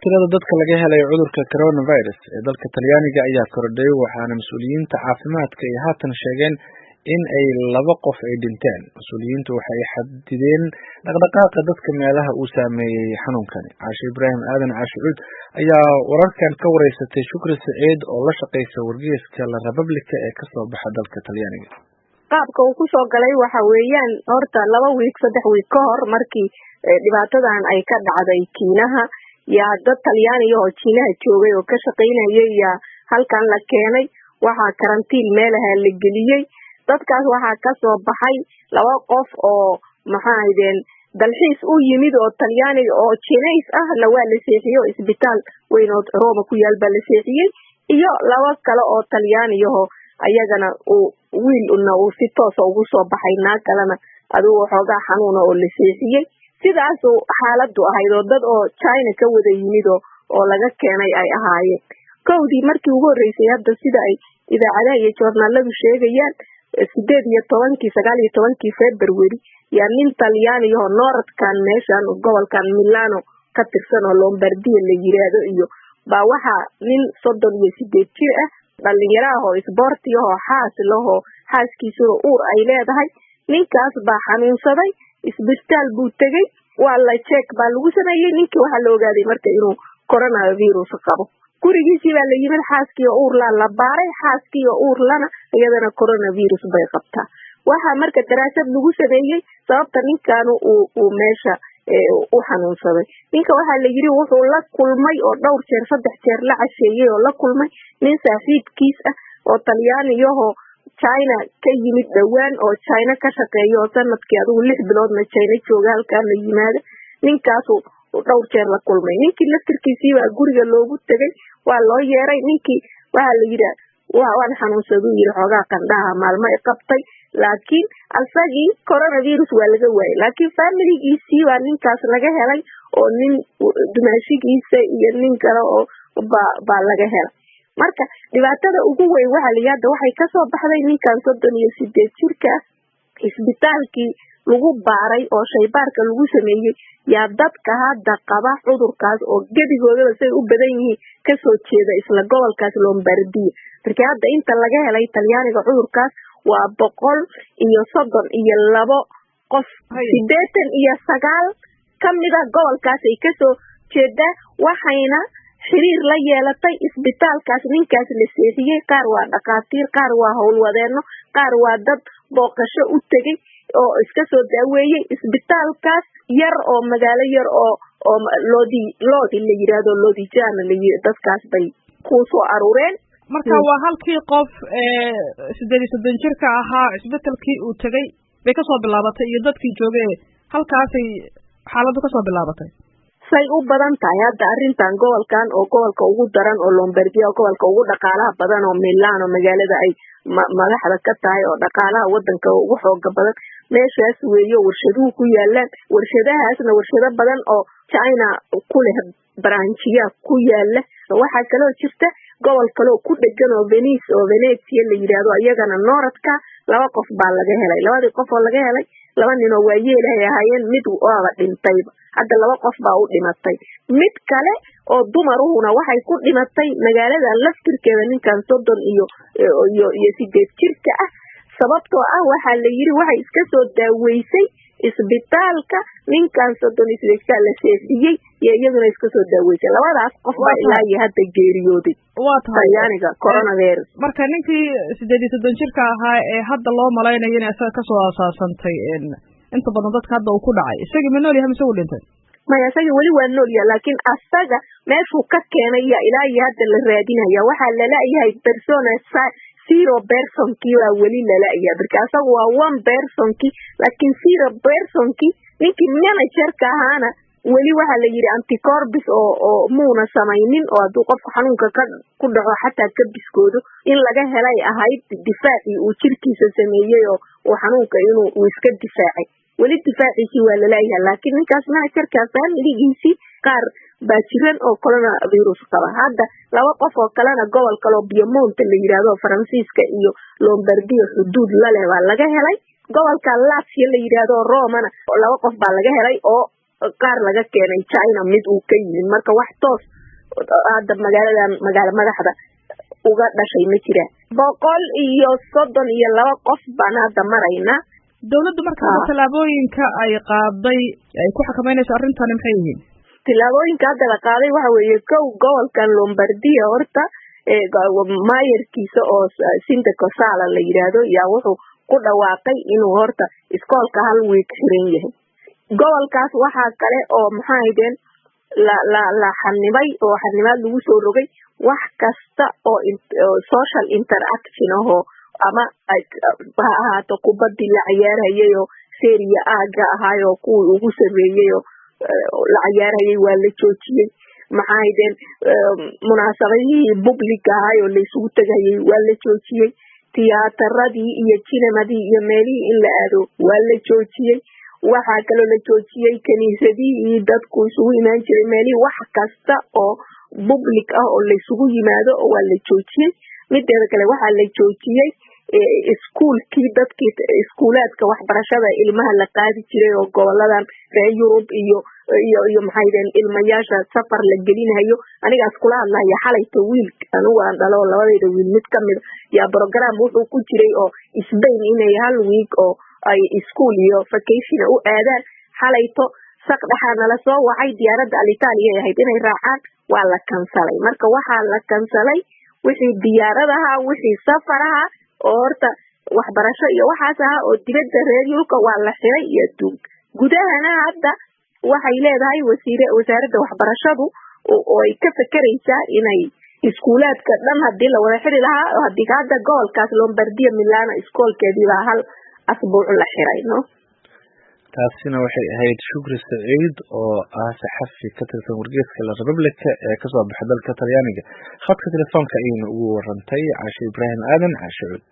Tirada dadka laga helay cudurka coronavirus ee dalka Talyaaniga ayaa kordhay, waxaana mas'uuliyiinta caafimaadka ay haatan sheegeen in ay laba qof ay dhinteen. Mas'uuliyiintu waxay xadideen dhaqdhaqaaqa dadka meelaha uu saameeyay xanuunkani. Caashe Ibraahim Aadan Caashe Cuud ayaa wararkan ka wareysatay Shukri Saciid oo la shaqeysa wargeyska La Repubblica ee kasoo baxa dalka Talyaaniga. Qaabka uu kusoo galay waxa weeyaan, horta 2 wiig, 3 wiig ka hor, markii dhibaatadan ay ka dhacday Kiinaha, yaa dad Talyaaniga oo Jiinaha joogay oo ka shaqaynayay yaa halkan la keenay. Waxaa karantiin meelaha la geliyey dadkaas. Waxaa kasoo baxay laba qof oo, maxaa ahaydeen, dalxiis u yimid oo Talyaaniga oo Jinays ahna waa la seexiyey oo isbitaal weyn oo Roma ku yaal baa la seexiyey, iyo laba kale oo Talyaaniyaho ayagana uu wiilna uu si toosa ugu soo baxay, naag kalena adigu waxoogaa xanuuna oo la seexiyey. Sidaasuu xaaladu ahayd oo dad oo China ka wada yimid oo laga keenay ay ahaayeen kowdii markii ugu horreysay. Hadda sida ay idaacadaha iyo joornaaladu sheegayaan, 18-kii, 19-kii February yaa nin Talyaaniyaho nooradkan meeshan gobolkan Milano ka tirsan oo Lombardia la yiraahdo iyo baa waxaa nin 38 jir ah, dhalinyaro ah oo isboortiyahoo xaas lahoo, xaaskiisuna uur ay leedahay. Ninkaas baa xanuunsaday, isbitaal buu tegey, waa la check baa lagu sameeyey. Ninkii waxaa la ogaaday marka inuu coronavirus qabo. Gurigiisii baa la yimid, xaaskii oo uur laa la baaray, xaaskii oo uur lana iyadana coronavirus bay qabtaa. Waxaa marka daraasad lagu sameeyey sababta ninkan uu meesha u xanuunsaday. Ninka waxaa la yiri wuxuu la kulmay oo dhowr jeer, saddex jeer la casheeyey oo la kulmay nin saaxiibkiis ah oo Talyaaniyahoo China ka yimid dhowaan oo China ka shaqeeya oo sanadkii adigu 6 biloodna China jooga, halkaana yimaada. Ninkaasu dhowr jeer la kulmay. Ninkii laftirkiisii baa guriga loogu tegay, waa loo yeeray. Ninkii waxaa la yidhi waan xanuunsaduu yiri, xoogaa qandhaha maalmo i qabtay, laakiin asagii coronavirus waa laga waayay, laakiin familigiisii baa ninkaas laga helay oo nin dumaashigiisa iyo nin kale oo baa laga helay. Marka dhibaatada ugu weyn waxaa la yidhi hadda waxay kasoo baxday ninkan 38 jirka ah, isbitaalkii lagu baaray oo shaybaarka lagu sameeyey yaa dadka hadda qaba cudurkaas oo gebigoodaba say u badan yihiin kasoo jeeda isla gobolkaas Lombardia. Markii hadda inta laga helay Talyaaniga cudurkaas waa 132 qof, 89 kamida gobolkaas ay kasoo jeedaa, waxayna xiriir la yeelatay isbitaalkaas ninkaas la seexiyey. Qaar waa dhakhaatiir, qaar waa howlwadeeno, qaar waa dad booqasho u tegey oo iska soo daaweeyey isbitaalkaas yar oo magaalo yar oo Lodi la yiraahdo, Lodigiana la dadkaas bay ku soo aruureen. Marka waa halkii qof 38 jirka ahaa isbitaalkii uu tegey bay kasoo bilaabatay iyo dadkii joogay halkaasay xaaladdu kasoo bilaabatay. Say u badan tahay hadda arrintan gobolkan oo gobolka ugu daran oo Lombardia, gobolka ugu dhaqaalaha badan oo Milano magaalada ay madaxda ka tahay oo dhaqaalaha wadanka ugu xooga badan meeshaas weeyo, warshaduhu ku yaalaan. Warshadahaasna warshado badan oo China ku leh branchiya ku yaala. Waxaa kaloo jirta gobol kaloo ku dhegan oo Venice oo Venetia la yidhaahdo, iyagana nooradka laba qof baa laga helay. Labadii qof oo laga helay laba nin oo waayeelahay ahaayeen, mid waaba dhintayba. Hadda laba qof baa u dhimatay. Mid kale oo dumaruhuna waxay ku dhimatay magaalada laftirkeeda, ninkan soddon iyo sideed jirka ah, sababtoo ah waxaa la yiri waxay iska soo daaweysay isbitaalka ninkan 38 jirka la seexiyey iyo iyaduna iska soo daaweysay. Labadaas qof baa ilaa iyo hadda geeriyooday. Waa tahay. Talyaaniga coronavirus. Marka ninkii 38 jirka ahaa ee hadda loo malaynayo inay isaga kasoo asaasantay inta badan dadka hadda uu ku dhacay, isagii ma nool yahay mise uu dhintay? Maya, isaga weli waa nool yahay, laakiin asaga meeshuu ka keenay ya ilaa iyo hadda la raadinaya. Waxaa lala-yahay persona zero personkii waa weli lala-yahay, marka asaga waa one personkii, laakiin zero personkii, ninkii managerka ahaana, weli waxaa la yidhi anticorps oo muuna samaynin, oo hadduu qofku xanuunka ka ku dhaco xataa ka biskoodo in laga helay ahayd difaacii uu jirkiisa sameeyey oo uu xanuunka inuu uu iska difaacay. Weli difaaciisii waa lalayahay, laakiin ninkaas managerka familigiisii qaar baa jiran oo coronavirus qaba. Hadda laba qof oo kalena gobol kaleo Piemonte la yidhaahdo, Faransiiska iyo Lombardia xuduud laleh, baa laga helay. Gobolka Lazio la yidhaahdo, Romana, laba qof baa laga helay oo Qaar laga keenay China mid uu ka yimid. Marka wax toos hadda magaaladan, magaalo madaxda, uga dhashay ma jiraan. 132 qof baan hadda maraynaa. Dawladdu marka tallaabooyinka ay qaaday ay ku xakameynayso arrintani maxay yihiin? Tillaabooyinka hadda la qaaday waxa weeye, kow, gobolkan Lombardia horta maayarkiisa oo Sindaco Sala la yidhaahdo yaa wuxuu ku dhawaaqay inuu horta iskoolka hal week xiran yahay gobolkaas. Waxaa kale oo, maxaa haydeen, la xanibay oo xanibaad lagu soo rogay wax kasta oo social interaction ahoo, ama ha ahaato kubadii la ciyaarhayay oo Serie A-ga ahaayoo kuwii ugu sareeyey oo la ciyaarhayay, waa la joojiyey. Maxaa haydeen, munaasabadihii public ahaay oo laysugu tegayay waa la joojiyey. Tiyaataradii iyo jinemadii iyo meelihii in la aado waa la joojiyey. Waxaa kaloo la joojiyey kaniisadihii dadku isugu imaan jiray, meelihii, wax kasta oo public ah oo laysugu yimaado waa la joojiyey. Mideeda kale, waxaa la joojiyey iskuulkii, dadkii iskuulaadka waxbarashada ilmaha la qaadi jiray oo goboladan reer Yurub iyo, maxay deen, ilmayaasha safar la gelinayo. Anigaas kula hadlaya, xalayto wiil anigu aan dhalo, labadayda wiil mid kamida, yaa program wuxuu ku jiray oo Spain inay hal week oo ay iskuul iyo vacation u aadaan. Xalayto saq dhexaa nala soo wacay, diyaaradda Alitalia ay ahayd inay raacaan, waa la kansalay. Marka waxaa la kansalay wixii diyaaradaha, wixii safaraha oo horta waxbarasho iyo waxaas ahaa oo dibadda reer Yurubka waa la xiray iyo adduunka gudahana. Hadda waxay leedahay wasiire wasaaradda waxbarashadu oo ay ka fekeraysaa inay iskuulaadka dhan hadii la wada xiri lahaa. Hadii hadda gobolkaas Lombardia, Milano, iskoolkeedii baa hal asbuuc la xiray, no. Taasina waxay ahayd Shukri Saciid oo ah saxafi ka tirsan wargeyska La Republica ee kasoo baxa dalka Talyaaniga. Khadka telefoonka ayayna ugu warantay Caashe Ibraahim Aadan, Caashe Cuud.